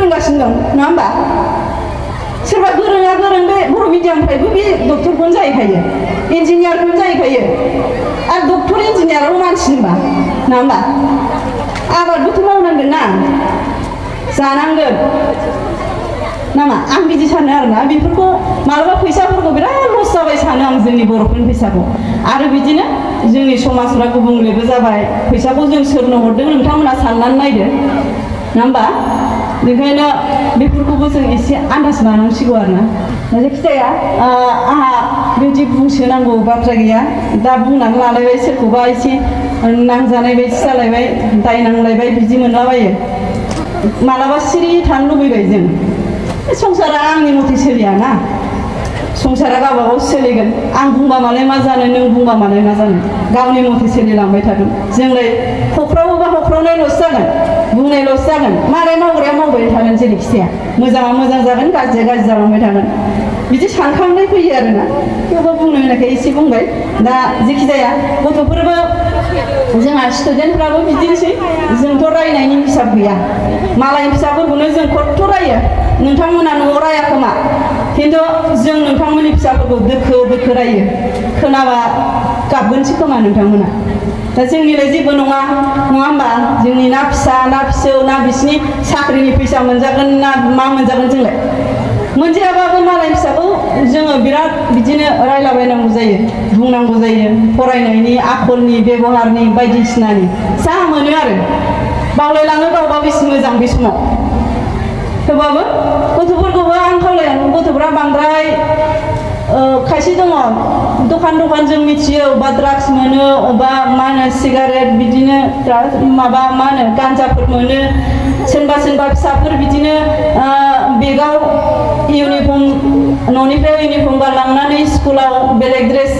फोरोंगासिनो दं नङा होमबा सोरबा गोरोङा गोरों बे बर' मिडियामनिफ्रायबो बे डक्टरखौनो जाहैखायो इन्जिनियारखौनो जाहैखायो आरो डक्टर इन्जिनियाराबो मानसि होनबा नङा होमबा आबादबोथ' मावनांगोन ना जानांगोन नामा आं बिदि सानो आरोना बेफोरखौ मालाबा फैसाफोरखौ बिराद लस जाबाय सानो आं जोंनि बर'फोरनि फैसाखौ आरो बिदिनो जोंनि समाजफ्रा गुबुंलेबो जाबाय फैसाखौ जों सोरनो हरदों नोंथांमोना साननानै नायदो नङा होमबा बेखायनो बेफोरखौबो जों एसे आन्दाज लानांसिगौ आरोना जायखिजाया आंहा बिदि बुंसोनांगौ बाथ्रा गैया दा बुंनानै लालायबाय सोरखौबा एसे नांजानाय बायदि जालायबाय दाय नांलायबाय बिदि मोनलाबायो मालाबा सिरि थानो लुबैबाय जों संसारा आंनि मथे सोलियाना संसारा गावबागाव सोलिगोन आं बुंबा मालाय मा जानो नों बुंबा मालाय मा जानो गावनि मथे सोलिलांबाय थागोन जोंलाय हख्रावोबा हख्रावनायल'सो जागोन बुंनायल'सो जागोन मालाय मावग्राया मावबाय थागोन जेरैखि जाया मोजाङा मोजां जागोन गाज्रिया गाज्रि जालांबाय थागोन बिदि सानखांनाय फैयो आरोना थेवबो बुंनो होनाखै एसे बुंबाय दा जेखि जाया गथ'फोरबो जोंहा स्टुडेन्टफ्राबो बिदिनोसै जोंथ' रायनायनि हिसाब गैया मालायनि फिसाफोरखौनो जों खथ' रायो नोंथांमोना न'आव राया खोमा खिन्थु जों नोंथांमोननि फिसाफोरखौ दोखो दोखो रायो खोनाबा गाबगोनसो खोमा नोंथांमोना दा जोंनिलाय जेबो नङा होमबा जोंनि ना फिसा ना फिसौ ना बिसिनि साख्रिनि फैसा मोनजागोन ना मा मोनजागोन जोंलाय मोनजायाबाबो मालाय फिसाखौ जोङो बिराद बिदिनो रायलाबायनांगौ जायो बुंनांगौ जायो फरायनायनि आखलनि बेबहारनि बायदिसिनानि जा मोनो आरो बावलायलाङो गावबा बेसे मोजां बे समाव थेवबाबो गथ'फोरखौबो आं खावलायलाङो गथ'फ्रा बांद्राय खायसे दङ दखान जों मिथियो अबा ड्राग्स मोनो अबा मा होनो सिगारेट बिदिनो माबा मा होनो गान्जाफोर मोनो सोरबा फिसाफोर बिदिनो बेगाव इउनिफर्म न'निफ्राय इउनिफर्म गानलांनानै स्कुलाव बेलेग ड्रेस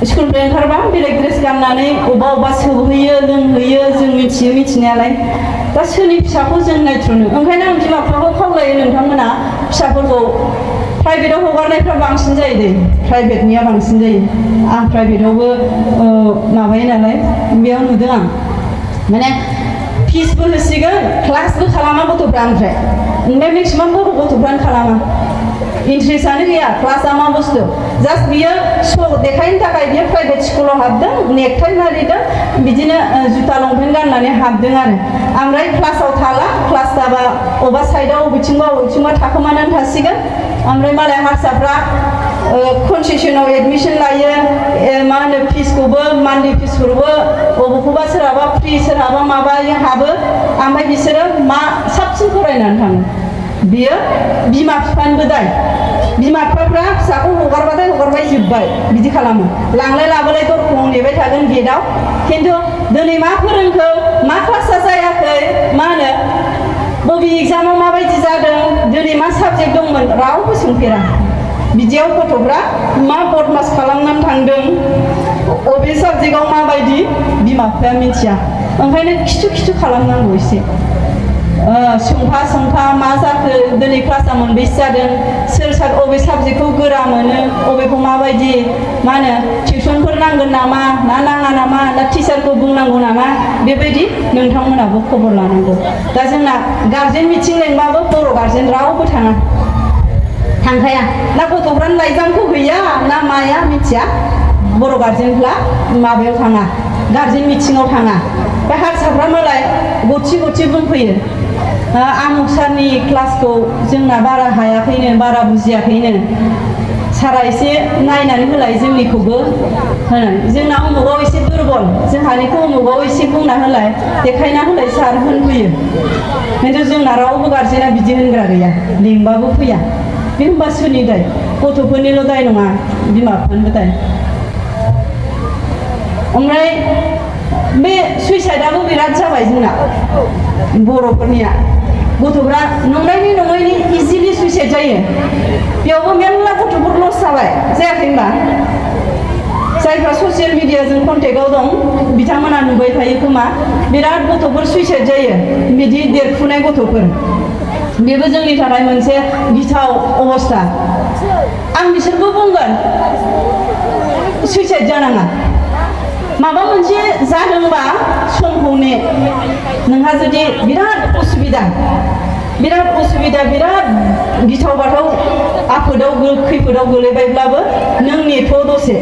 स्कुलनिफ्राय ओंखारबा बेलेग ड्रेस गाननानै अबा सोबहैयो लोंहैयो जों मिथियो मिथिनायालाय दा सोरनि फिसाखौ जों नायथ्र'नो ओंखायनो आं बिमा बिफाखौ खावलायो नोंथांमोना फिसाफोरखौ प्राइभेटाव हगारनायफ्रा बांसिन जायो दे प्राइभेटनिया बांसिन जायो आं प्राइभेटावबो माबायो नालाय बेयाव नुदों आं माने फिसबो होसिगोन क्लासबो खालामा गथ'फ्रा ओमफ्राय मेक्सिमाम बर' गथ'फ्रानो खालामा इन्ट्रेस्टआनो गैया क्लासआ मा बुस्थु जास्ट बियो श' देखायनो थाखाय बियो प्राइभेट स्कुलाव हाबदों नेकटाइ मारिदों बिदिनो जुथा लंपेन्ट गाननानै हाबदों आरो ओमफ्राय क्लासाव थाला क्लास जाबा अबा साइडआव बबेथिंबा थाखोमानानै थासिगोन ओमफ्राय मालाय हारसाफ्रा कनसेसनाव एडमिसन लायो मा होनो फिसखौबो मान्थलि फिसफोरबो बबेखौबा सोरहाबा फ्रि सोरहाबा माबायो हाबो ओमफ्राय बिसोरो मा साबसिन फरायनानै थाङो बियो बिमा बिफानिबो दाय बिमा बिफाफ्रा फिसाखौ हगारबाथाय हगारबाय जोब्बाय बिदि खालामो लांलाय लाबोलाय दरखंआव नेबाय थागोन गेटआव खिन्थु दिनै मा फोरोंखो मा क्लासआ जायाखै मा होनो बबे एग्जामाव माबायदि जादों दिनै मा साबजेक्ट दंमोन रावबो सोंफेरा बिदियाव गथ'फ्रा मा बदमास खालामनानै थांदों बबे साबजेक्टआव माबायदि बिमा बिफाया मिथिया ओंखायनो खिथु खालामनांगौ एसे सोंफा मा जाखो दिनै क्लासआ मोनबेसे जादों सोर बबे साबजेक्टखौ गोरा मोनो बबेखौ माबायदि मा होनो टिउसनफोर नांगोन नामा ना नाङा नामा ना टिचारखौ बुंनांगौ नामा बेबायदि नोंथांमोनाबो खबर लानांगौ दा जोंना गार्जेन मिटिं लेंबाबो बर' गार्जेन रावबो थांखाया ना गथ'फ्रानो लाइजामखौ गैया ना माया मिथिया बर' गार्जेनफ्रा माबायाव थाङा गार्जेन मिटिङाव थाङा बे हारसाफ्रा मालाय गथि बुंफैयो आमुक सारनि क्लासखौ जोंना बारा हायाखैनो बारा बुजियाखैनो सारा एसे नायनानै होलाय जोंनिखौबो होनो जोंना उमुगाव एसे दुरबल जोंहानिखौ उमुगाव एसे बुंना होलाय देखायना होलाय सार होनफैयो खिन्थु जोंना रावबो गार्जेना बिदि होनग्रा गैया लिंबाबो फैया बे होनबा सोरनि दाय गथ'फोरनिल' दाय नङा बिमा बिफानिबो दाय ओमफ्राय बे सुइसाइडआबो बिराद जाबाय जोंना बर'फोरनिया गथ'फ्रा नङैनि इजिलि सुइसाइड जायो बेयावबो मेरला गथ'फोर लस जाबाय जायाखै होनबा जायफ्रा ससियेल मिडियाजों कन्टेक्टआव दं बिथांमोना नुबाय थायो खोमा बिराद गथ'फोर सुइसाइड जायो बिदि देरफुनाय गथ'फोर बेबो जोंनि थाखाय मोनसे गिथाव अबस्था आं बिसोरखौ बुंगोन सुइसाइड जानाङा माबा मोनसे जादोंबा समखौ ने नोंहा जुदि बिराद उसुबिदा उसुबिदा बिराद उसुबिदा बिराद गिथाव बाथाव आफोदाव खैफोदाव गोलैबायब्लाबो नों नेथ' दसे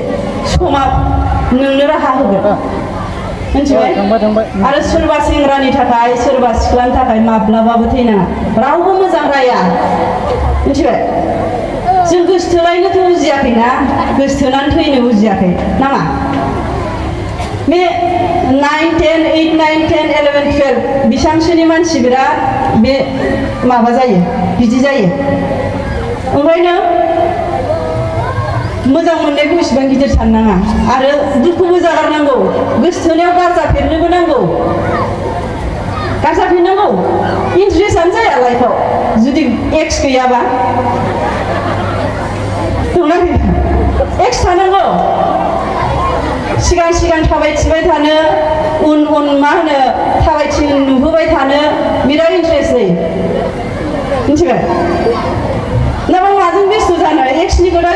समा नोंनो राहा होगोन मिथिबाय आरो सोरबा सेंग्रानि थाखाय सोरबा सिख्लानि थाखाय माब्लाबाबो थैनाङा रावबो मोजां राया मिथिबाय जों गोसथोलायनोथ' बुजियाखैना गोसथोनानै थैनो बुजियाखै नामा बे 9, 10, 8, 9, 10, 11, 12 बेसांसोनि मानसि बिराद बे माबा जायो बिदि जायो ओंखायनो मोजां मोननायखौ इसेबां गिदिर साननाङा आरो दुखुबो जागारनांगौ गोसथोनायाव गारजाफेरनोबो नांगौ गारजाफेरनांगौ इन्ट्रेस्टआनो जाया लाइफआव जुदि एक्स गैयाबा दंना गैया एक्स थानांगौ सिगां सिगां थाबायथिबाय थानो उन उन मा होनो थाबायथि नुबोबाय थानो बिराद इन्ट्रेस्ट जायो मिथिबाय नाबा माजों बेस्थ' जानो एक्सनि खोथा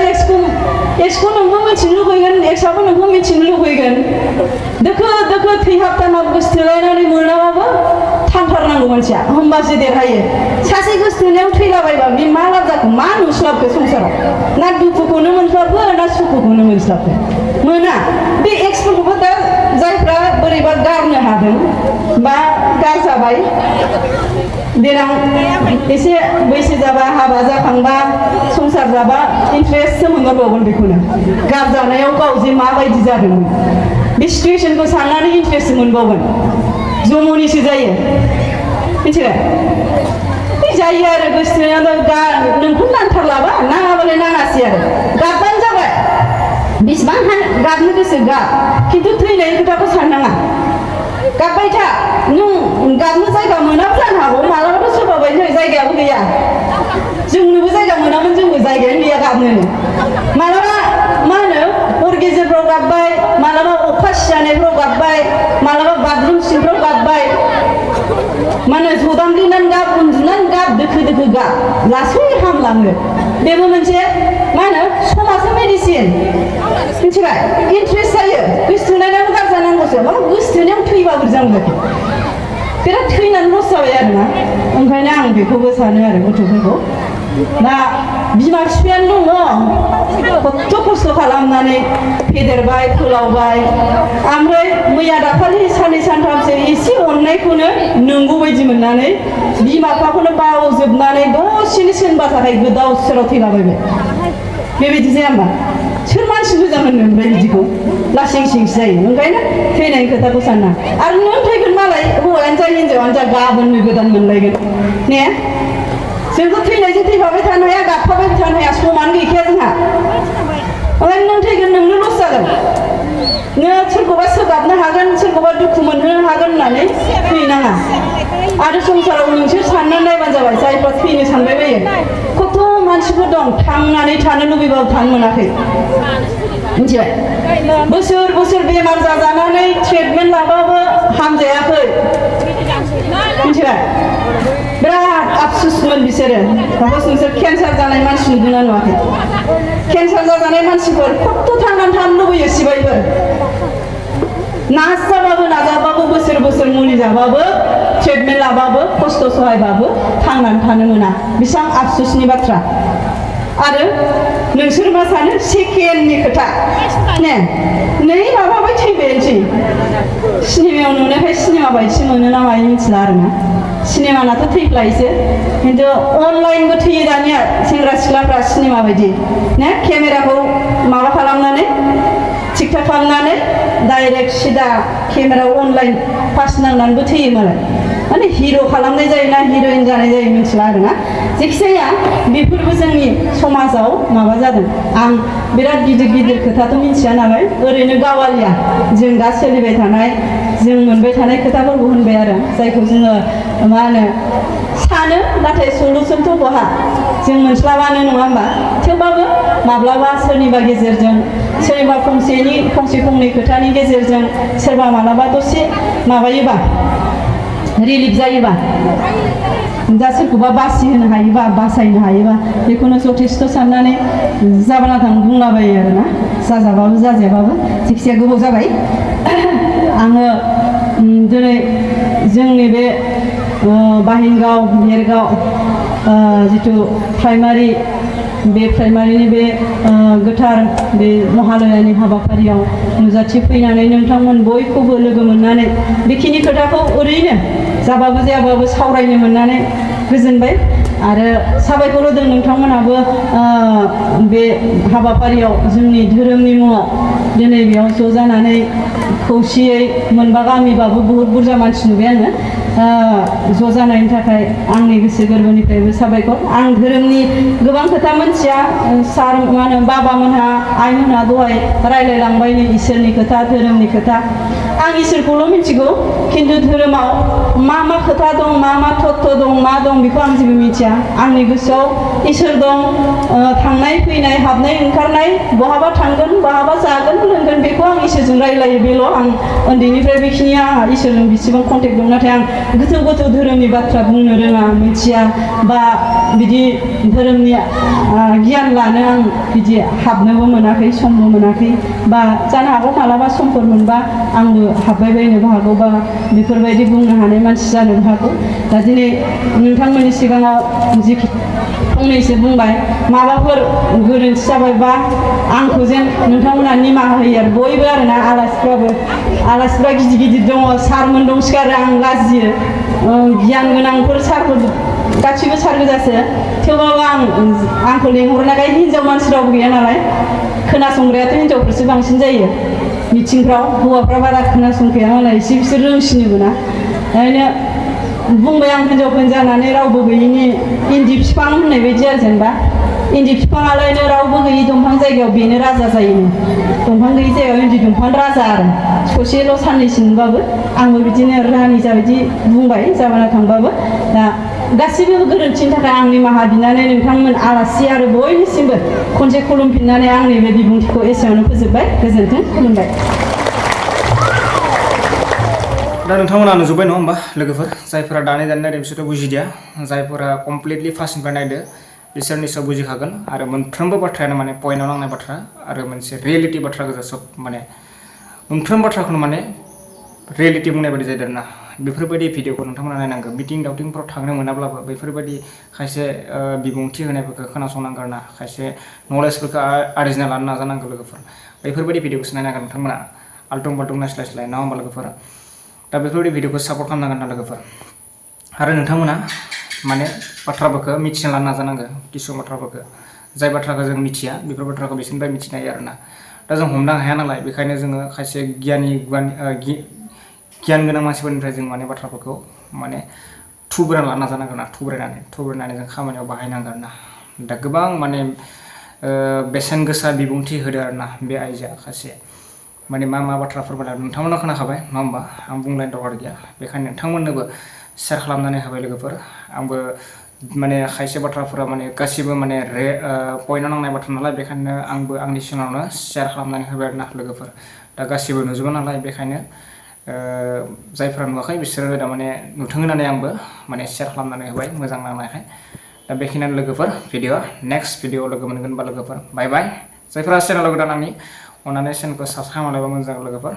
एक्सखौ नोंबो मिथिनो लुबैगोन एक्सआबो नोंखौ मिथिनो लुबैगोन दोखो दोखो थैहाबथानाव गोसथोलायनानै मोनाबाबो थांथारनांगौ मानसिया होमबासो देरहायो सासे गोसथोनायाव थैलाबायबा बे मा लाब जाखो मा नुस्लाबखो संसाराव ना दुखुखौनो मोनस्लाबखो ना सुखुखौनो मोनस्लाबखो मोना बे एक्सफोरखौबो दा जायफ्रा बोरैबा गारनो हादों बा गारजाबाय देनां एसे बैसो जाबा हाबा जाखांबा संसार जाबा इन्ट्रेस्टसो मोनगारबावगोन बेखौनो गारजानायाव गाव जे माबायदि जादोंमोन बे सिटुएसनखौ साननानै इन्ट्रेस्ट मोनबावगोन जमनिसो जायो मिथिबाय जायो आरो गोसथोनायाव नोंखौ नांथारलाबा नाङाबालाय नाङासै आरो गाबबानो जाबाय बेसेबां गाबनो गोसो गाब खिन्थु थैनायनि खोथाखौ साननाङा गाबबाय था नों गाबनो जायगा मोनाबो जानो हागौ मालाबाथ' सोरबा बायदि जायगायाबो गैया जोंनोबो जायगा मोनामोन जोंबो जायगायानो गैया गाबनोनो मालाबा मा होनो हर गेजेरफ्राव गाबबाय मालाबा अखा सिजानायफ्राव गाबबाय मालाबा बाथरुम सिंफ्राव गाबबाय मा होनो जदामब्लिनानै गाब उन्दुनानै गाब दोखो दोखो गाब लासै हामलाङो बेबो मोनसे मा होनो समाजो मेडिसिन मिथिबाय इन्ट्रेस्ट जायो गोसथोनायावनो गारजानांगौसो मा गोसथोनायाव थैबाबो जानांगौ बिराद थैनानै लस जाबाय आरोना ओंखायनो आं बेखौबो सानो आरो गथ'फोरखौ दा बिमा बिफायानो दङ खस्थ' खस्थ' खालामनानै फेदेरबाय फोलावबाय ओमफ्राय मैया दाखालि साननै सानथामसो एसे अननायखौनो नंगौ बायदि मोननानै बिमा बिफाखौनो बावजोबनानै दसेनो सोरबा थाखाय गोदाव सोराव थैलाबायबाय बेबायदि जाया होमबा सोर मानसि मोजां होनो ओमफ्राय बिदिखौ लासिं सिंसो जायो ओंखायनो थैनायनि खोथाखौ साना आरो नों थैगोन मालाय हौवायानो जा हिन्जावानो जा गाबोननो गोदान मोनलायगोन ने जोंथ' थैनायजों थैफाबाय थानो हाया गाबफाबाय थानो हाया समानो गैखाया जोंहा ओमफ्राय नों थैगोन नोंनो लस जागोन नों सोरखौबा सोगाबनो हागोन सोरखौबा दुखु मोनहोनो हागोन होननानै थैनाङा आरो संसाराव नोंसोर साननानै नायबानो जाबाय जायफ्रा थैनो सानबाय बायो खथ' मानसिफोर दं थांनानै थानो लुबैबाबो थानो मोनाखै मिथिबाय बोसोर बोसोर बेमार जाजानानै ट्रिटमेन्ट लाबाबो हामजायाखै मिथिबाय बिराद आफसुसमोन बिसोरो सापस नोंसोर केन्सार जानाय मानसि नुदोंना नुवाखै केन्सार जाजानाय मानसिफोर खथ' थांनानै थानो लुबैयो सिबायफोर नाजाबाबो बोसोर बोसोर मुलि जाबाबो ट्रिटमेन्ट लाबाबो खस्थ' सहायबाबो थांनानै थानो मोना बेसेबां आफसुसनि बाथ्रा आरो नोंसोर मा सानो सेकेन्डनि खोथा ने नै माबाबाय थैबायानोसै सिनेमायाव नुनायखाय सिनेमा बायदिसो मोनो ना मायो मिथिला आरोना सिनेमानाथ' थैफ्लायोसो खिन्थु अनलाइनबो थैयो दानिया सेंग्रा सिख्लाफ्रा सिनेमा बायदि ने केमेराखौ माबा खालामनानै थिक-थाक खालामनानै डाइरेक्ट सिदा केमेरायाव अनलाइन पास नांनानैबो थैयो मालाय माने हिर' खालामनाय जायोना हिर'इन जानाय जायो मिथिला आरोना जायखिजाया बेफोरबो जोंनि समाजाव माबा जादों आं बिराद गिदिर गिदिर खोथाथ' मिथिया नालाय ओरैनो गावालिया जों दा सोलिबाय थानाय जों मोनबाय थानाय खोथाफोरखौ होनबाय आरो जायखौ जोङो मा होनो सानो नाथाय सलुसनथ' बहा जों मोनस्लाबानो नङा होमबा थेवबाबो माब्लाबा सोरनिबा गेजेरजों सोरनिबा फंसे फंनै खोथानि गेजेरजों सोरबा मालाबा दसे माबायोबा रिलिफ जायोबा दा सोरखौबा बासिहोनो हायोबा बासायनो हायोबा बेखौनो जथेस्थ' साननानै जाबाना थां बुंलाबायो आरोना जाजाबाबो जाजायाबाबो जायखिजाया गोबाव जाबाय आङो दिनै जोंनि बे बाहिनगाव बेरगाव जितु प्राइमारि बे प्राइमारिनि बे गोथार बे महालयानि हाबाफारियाव नुजाथि फैनानै नोंथांमोन बयखौबो लोगो मोननानै बेखिनि खोथाखौ ओरैनो जाबाबो जायाबाबो सावरायनो मोननानै गोजोनबाय आरो साबायखर होदों नोंथांमोनाबो बे हाबाफारियाव जोंनि धोरोमनि मुङाव दिनै बेयाव ज' जानानै खौसेयै मोनबा गामिबाबो बहुत बुरजा मानसि नुबाय आङो ज' जानायनि थाखाय आंनि गोसो गोरबोनिफ्रायबो साबायखर आं धोरोमनि गोबां खोथा मोनथिया सार मा होनो बाबामोनहा आइमोनहा दहाय रायलायलांबाय इसोरनि खोथा धोरोमनि खोथा आं इसोरखौल' मिथिगौ खिन्थु धोरोमाव मा खोथा दं मा तत्व दं मा दं बेखौ आं जेबो मिथिया आंनि गोसोआव इसोर दं थांनाय फैनाय हाबनाय ओंखारनाय बहाबा थांगोन बहाबा जागोन लोंगोन बेखौ आं इसोरजों रायलायो बेल' आं उन्दैनिफ्राय बेखिनि आंहा इसोरजों बेसेबां कन्टेक्ट दं नाथाय आं गोथौ धोरोमनि बाथ्रा बुंनो रोङा मिथिया बा बिदि धोरोमनि गियान लानो आं बिदि हाबनोबो मोनाखै समबो मोनाखै बा जानो हागौ मालाबा समफोर मोनबा आंबो हाबबाय बायनोबो हागौ बा बेफोरबायदि बुंनो हानाय मानसि जानोबो हागौ दा दिनै नोंथांमोननि सिगाङाव जि फंनैसो बुंबाय माबाफोर गोरोन्थि जाबायबा आंखौ जेन नोंथांमोना निमाहा होयो आरो बयबो आरोना आलासिफ्रा गिदिर दङ सारमोन दंसोगारो आं लाजियो गियान गोनांफोर सारफोर गासिबो सार गोजासो थेवबाबो आंखौ लेंहरनायखाय हिनजाव मानसि रावबो गैया नालाय खोनासंग्रायाथ' हिनजावफोरसो बांसिन जायो मिथिंफ्राव हौवाफ्रा बारा खोनासंखाया मालाय एसे बिसोर रोंसिनोबो ना ओंखायनो बुंबाय आं हिनजावफोर जानानै रावबो गैयिनि इन्दि बिफां होननाय बायदि आरो जेनेबा इन्दि बिफाङालायनो रावबो गैयि दंफां जायगायाव बेनो राजा जायोनो दंफां गैयि जायगायाव इन्दि दंफां राजा आरो ससेल' साननैसो नुबाबो आंबो बिदिनो रानि जाबायदि बुंबाय जाबाना थांबाबो दा गासिबो गोरोन्थिनि थाखाय आं निमाहा बिनानै नोंथांमोन आलासि आरो बयनिसिमबो खनसे खुलुमफिननानै आंनि बे बिबुंथिखौ एसेयावनो फोजोबबाय गोजोन्थों खुलुमबाय दा नोंथांमोना नुजोब्बाय नङा होमबा लोगोफोर जायफोरा दानाय नायदों बिसोरथ' बुजिदिया जायफोरा कमप्लिटलि फार्स्टनिफ्राय नायदो बिसोर निश्चय बुजिखागोन आरो मोनफ्रोमबो बाथ्रायानो माने पइन्टआव नांनाय बाथ्रा आरो मोनसे रियेलिटि बाथ्रा गोजा सब माने मोनफ्रोम बाथ्राखौनो माने रियेलिटि बुंनाय बायदि जादों आरोना बेफोरबायदि भिडिअखौ नोंथांमोना नायनांगौ मिटिं दाउटिंफ्राव थांनो मोनाब्लाबो बेफोरबायदि खायसे बिबुंथि होनायफोरखौ खोनासंनांगौ आरोना खायसे नलेजफोरखौ आरजिना लानो नाजानांगौ लोगोफोर बेफोरबायदि भिडिअखौसो नायनांगोन नोंथांमोना आल्टुं बाल्टुं नायस्लायस्लाय नङा होमबा लोगोफोरा दा बेफोरबायदि भिडिअखौ सापर्ट खालामनांगोन ना लोगोफोर आरो नोंथांमोना माने बाथ्राफोरखौ मिथिना लानो नाजानांगौ किसु बाथ्राफोरखौ जाय बाथ्राखौ जों मिथिया बेफोर बाथ्राखौ बिसोरनिफ्राय मिथिनो हायो आरोना दा जों हमनो हाया नालाय बेखायनो जोङो खायसे गियान गोनां मानसिफोरनिफ्राय जों माने बाथ्राफोरखौ माने थुब्रायना लानो नाजानांगोन ना थुब्रायनानै जों खामानियाव बाहायनांगोन आरोना दा गोबां माने बेसेन गोसा बिबुंथि होदो आरोना बे आइजोआ खायसे माने मा बाथ्राफोर बायदि नोंथांमोना खोनाखाबाय नङा होमबा आं बुंलायनो दरकार गैया बेखायनो नोंथांमोननोबो शेयार खालामनानै होबाय लोगोफोर आंबो माने खायसे बाथ्राफोरा माने गासिबो माने पइन्टआव नांनाय बाथ्रा नालाय बेखायनो आंबो आंनि सिगाङावनो शेयार खालामनानै होबाय आरोना लोगोफोर दा गासिबो नुजोबा नालाय बेखायनो जायफोरा नुवाखै बिसोरो थारमाने नुथों होननानै आंबो माने शेयार खालामनानै होबाय मोजां नांनायखाय दा बेखिनियानो लोगोफोर भिडिअ नेक्स्ट भिडिअ लोगो मोनगोन बा लोगोफोर बाय बाय जायफोरा चेनेलाव गोदान आंनि अननानै चेनेलखौ साबसक्राइब खालामलायबा मोजां लोगोफोर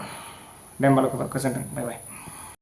दे होमबा लोगोफोर गोजोन्थों बाय बाय